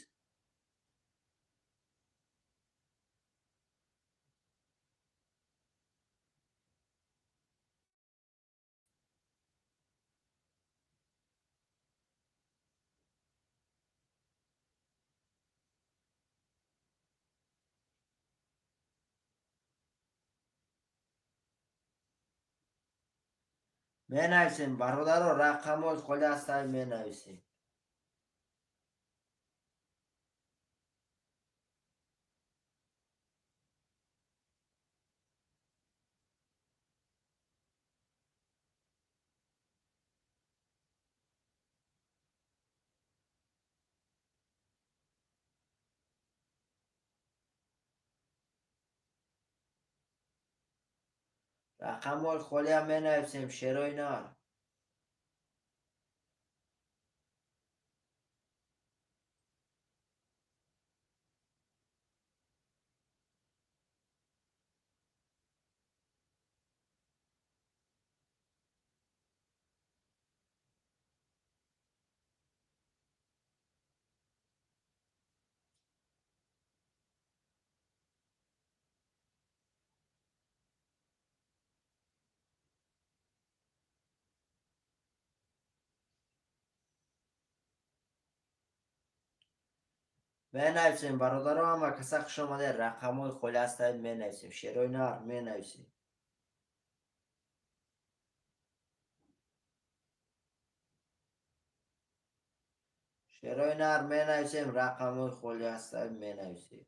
Менависем, бародаро, рақамҳои холӣ ҳастанд, менависем. Рақамҳои холиам менависем, шерои нар. Менависем, бародаро, ҳама каса хуш омадед, рақамҳои холӣ ҳастанд, менависем. Шерои нар менависем. Шерои нар менависем, рақамҳои холӣ ҳастанд, менависем.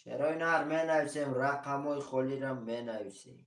Шерои нар менависем, рақамҳои холиро менависем.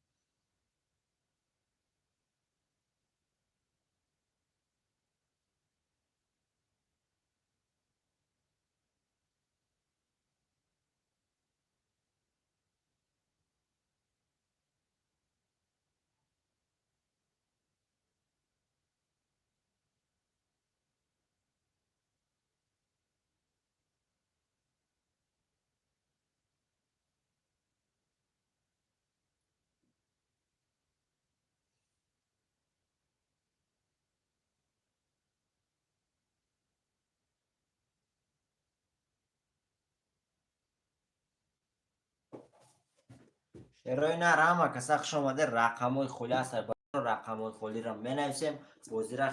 Шерои нар, ҳама каса хуш омадед, рақамҳои холӣ ҳастанд, рақамҳои холиро менависем, бозира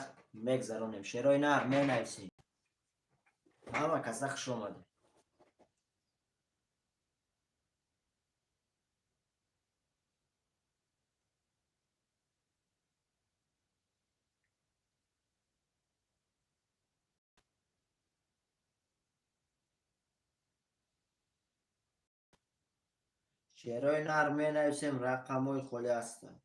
мегзаронем. Шерои нар менависем. Ҳама каса хуш омадед. Шерои нар менависем, рақамҳои холӣ ҳастанд.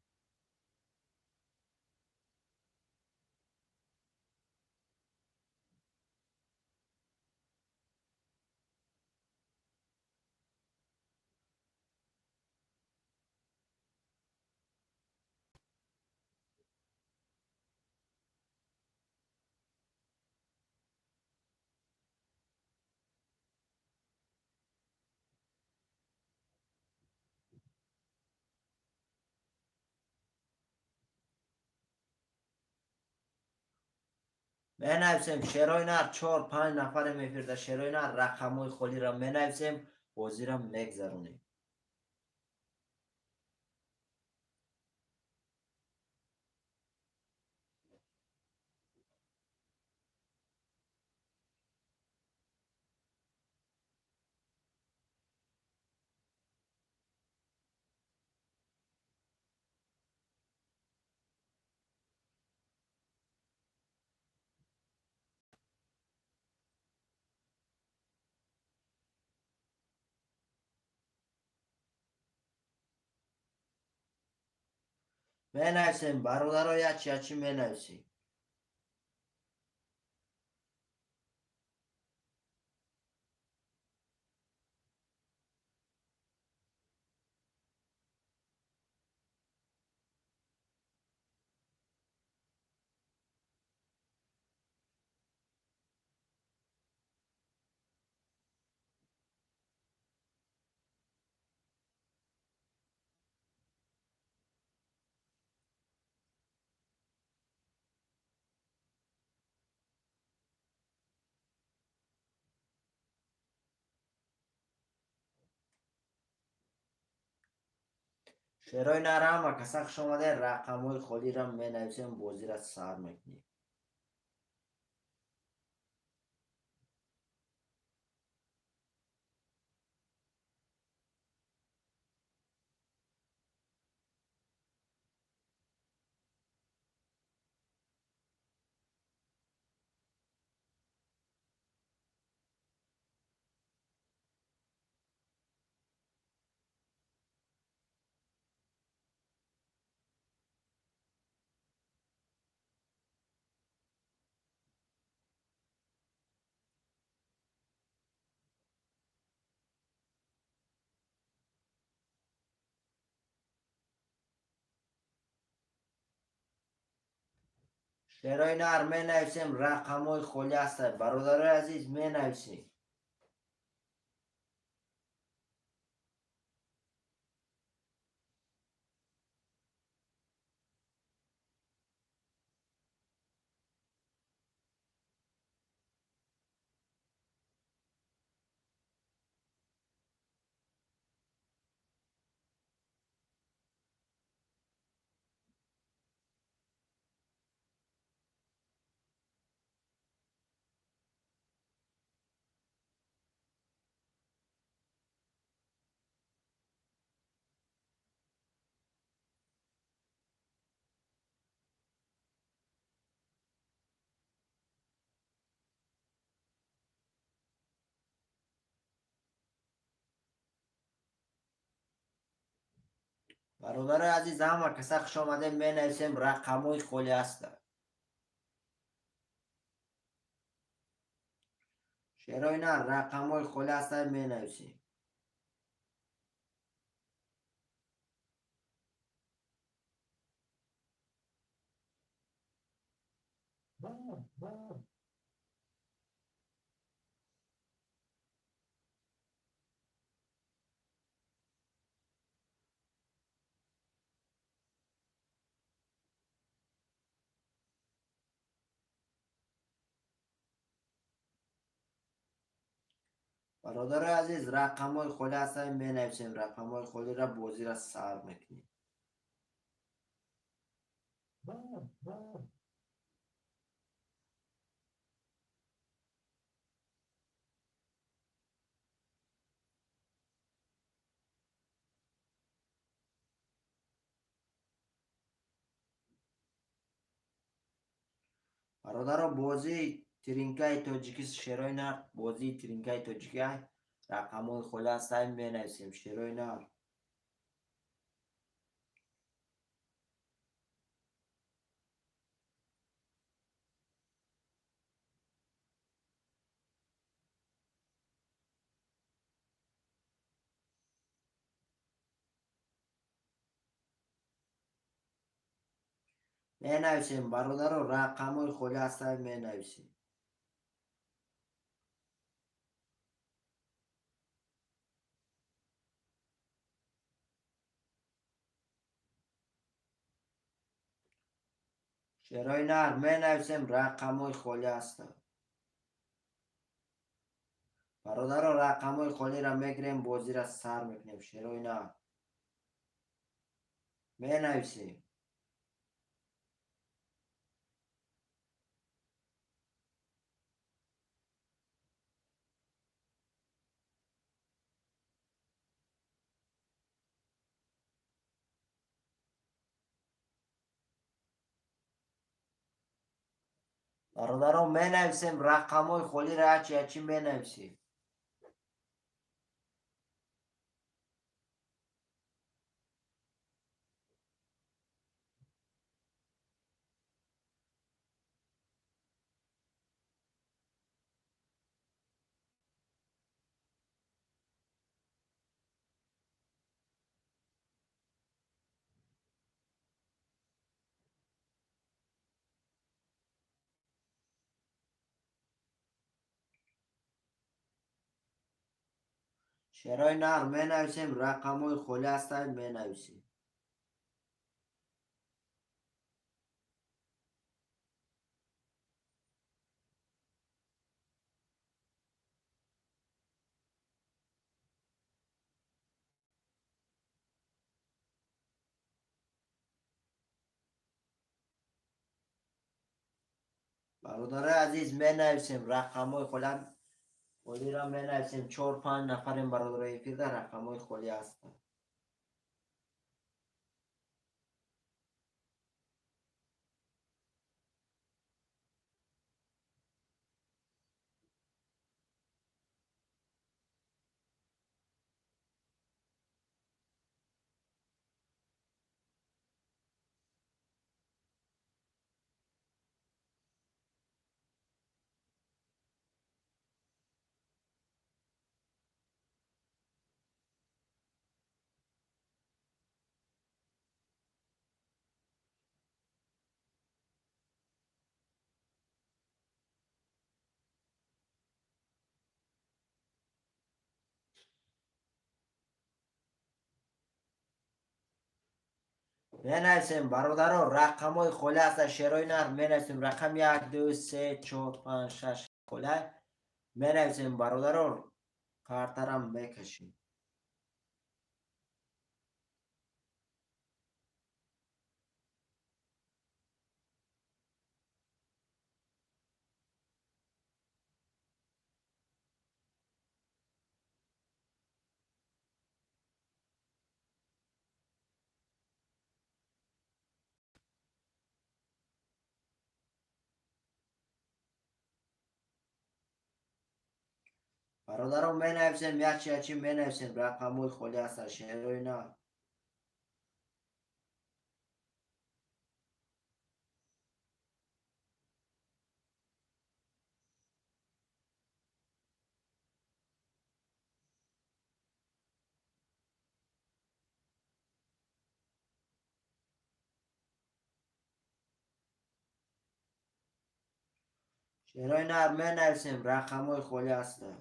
Менависем, шерои нар, 4-5 нафаре мефирда, шерои нар, рақамҳои холиро менависем, бозиро мегзаронем. Менависем, бародаро, ячи ячи менависем. Шерои нар, ҳама каса хуш омаде, рақамҳои холиро менависем, бозиро сар мекунем. Шерои нар, менависем, рақамҳои холӣ ҳастанд, бародарои азиз, менависем. Бародарои азиз, ҳама каса хуш омадем, менависем, рақамҳои холӣ ҳастанд. Шерои нар, рақамҳои холӣ ҳастанд, менависем. Бародарои азиз, рақамҳои холӣ ҳастанд, менависем, рақамҳои холиро, бозиро сар мекунем. Бародаро, бозии тринкаи тоҷикӣ, шерои нар, бозии тринкаи тоҷикӣ, рақамҳои холӣ ҳастанд, менависем, шерои нар. Менависем, бародаро, рақамҳои холӣ ҳастанд, менависем. Шерои нар, менависем, рақамҳои холӣ ҳастанд. Бародаро, рақамҳои холиро мегирем, бозиро сар мекунем. Шерои нар, менависем. Бародарон, менависем рақамҳои холиро, ячи ячи менависем. Шерои нар, менависем, рақамҳои холӣ ҳастанд, менависем. Бародарои азиз, менависем рақамҳои холиро менависем. Чор панҷ нафарем, бародарои эфирда, рақамҳои холӣ ҳастанд. Менависем, бародаро, рақамҳои холӣ ҳастанд. Шерои нар, менависем рақам як, ду, се, чор, панҷ, шаш холӣ менависем, бародаро, картарам мекашем. Бародаро, менависем, ячи ячи менависем, рақамҳои холӣ ҳастанд, шерои нар. Шерои нар, менависем, рақамҳои холӣ ҳастанд.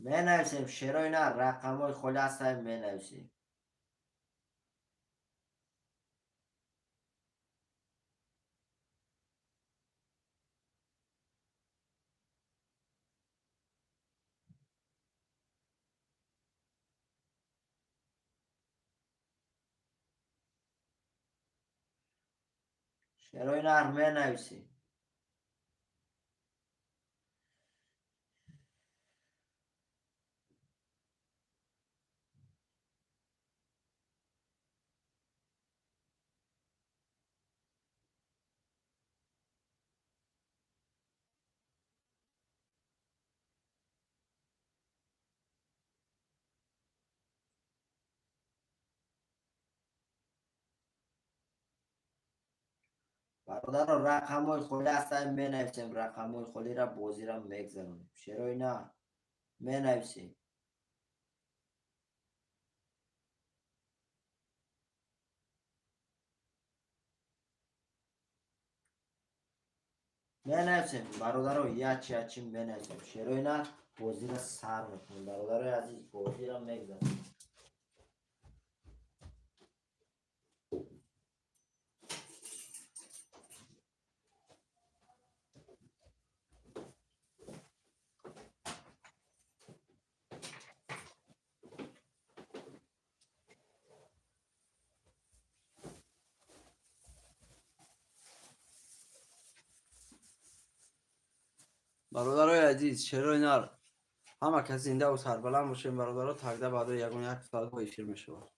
Менависем, шерои нар, рақамҳои холӣ ҳастанд, менависем. Шерои нар, менависем. Бародаро, рақамҳои холӣ ҳастанд, менависем рақамҳои холиро, бозиро мегзаронем. Шерои нар, менависем. Менависем, бародаро, ячи ячи менависем. Шерои нар, бозиро сар мекунем. Бародарои азиз, бозиро мегзаронем. Бародарои азиз, шерои нар, ҳама кас зиндаву сарбаланд бошем. Бародаро, тогда баъдо ягон як соат бо эфир мешавад.